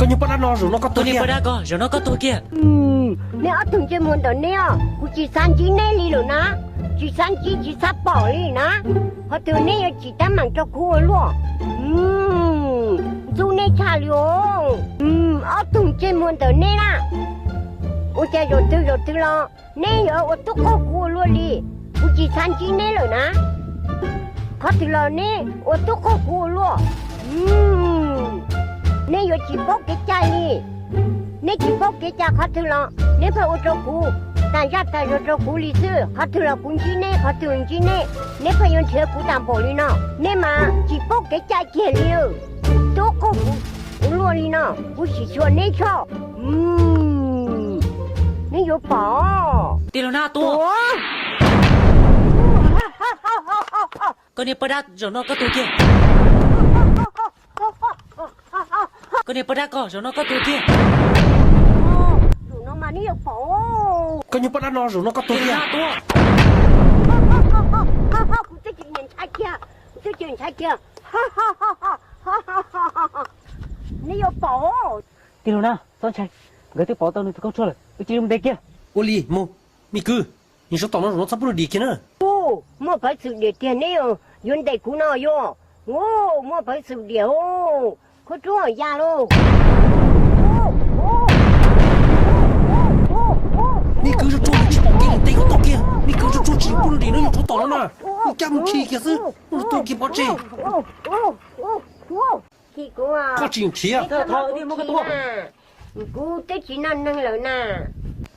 Nyuag poj dab no, zaum no koj tuag kiag. Zaum no koj tuag kiag. Neb ob tug ntsej muag ntawm neb os, kuv tsis xav ntsib neb li lawm na, tsis xav ntsib tsis xav pom li na. Qhov twg neb yuav tsim teeb meem rau kuv ua luaj. Ntxub neb tshaj li os. Ob tug ntsej muag ntawm neb na, ua cas zaum twg zaum twg los neb yuav ua tub qaug kuv ua luaj li. Kuv tsis xav ntsib neb lawm na. Qhov twg los neb ua tub qaug kuv ua luaj. Neb yuav tsis paub kev cai li. Neb tsis paub kev cai qhov twg los neb pheej ua rau kuv tas zaj tas zog rau kuv li xwb. Qhov twg los kuv ntsib neb, qhov twg ntsib neb, neb pheej yuav nrhiav kuv tas npaum li no. Neb mas tsis paub kev cai kiag li. Tub qaug kuv ua luaj li no, kuv sim xyuas neb tso. Neb yuav pom. Tij laug Nab tuaj. Koj niag poj dab, zaum no koj tuag kiag. Koj niag poj dab koj, zaum no koj tuag kiag. Zaum no mas neb yuav pom. Koj niag poj dab no, zaum no koj tuag kiag. Kuv twb tsis nyiam ntshai kiag, kuv twb tsis ntshai kiag. Neb yuav pom. Tij laug Nab, txhob ntshai, nkawd twb pom tau nws tus khaub tshuab lawm, wb cia li mus ntes kiag. Ua li mus, me kwv, nws sov tom no, zaum no txhob pub nws dim kiag na. Muaj peev xwm diam tiag neb yuav ntes kuv no yog. Muaj peev xwm diam, khaub tshuab ya lauj. Me kwv, tsuag tsuag, tsis pom kev li, ntes kom tau kiag. Me kwv, tsuag tsuag, tsis pub nws dim no, yus tsov tom no na. Ua cas mus khi kiag xwb, mus tu kiag pov tseg. Koj tsis nrhiav. Kuv twb tsis noj neeg lawm na.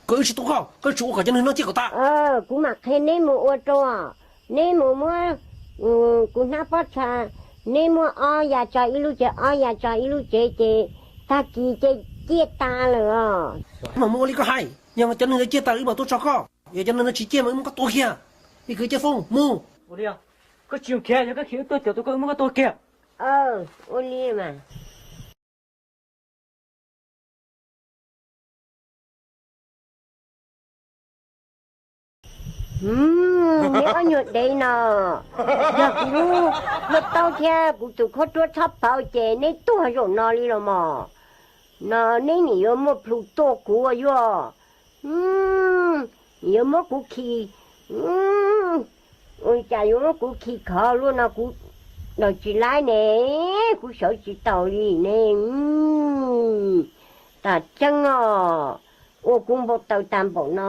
Koj wb tsis tub koj, koj tsuas ua kom cov neeg no ciaj kom tas. Kuv mam qhia neb mus ua rau, neb mus muab kuv hnab pob txha, neb muab ob ya tso ib lub tsev, ob ya tso ib lub tsev ces tag kis ces ciaj tas lawm os. Mas mus ua li koj hais, yog cov neeg no ciaj tas wb mam tuaj tso koj, yog cov neeg no tsis ciaj mas wb muab koj tua kiag. Me kwv Caj Foob, mus. Koj tsis khiav, yog koj khiav wb tuaj caum tau koj wb muab koj tua kiag. Ua li mas. Neb ob nyuag dev no, yog kuv muaj taub thiab kuv tus khaub tshuab txhob pauv ces neb tuag zaum no li los mas. No neb nim yuav muaj plhus tuaj kuv yuav, nim yuav muab kuv khi, ua cas yuav muab kuv khi khov luaj no kuv daws tsis laib ne, kuv sawv tsis taus li ne. Tas tseeb os, ua kuv npau taws tas npaum no.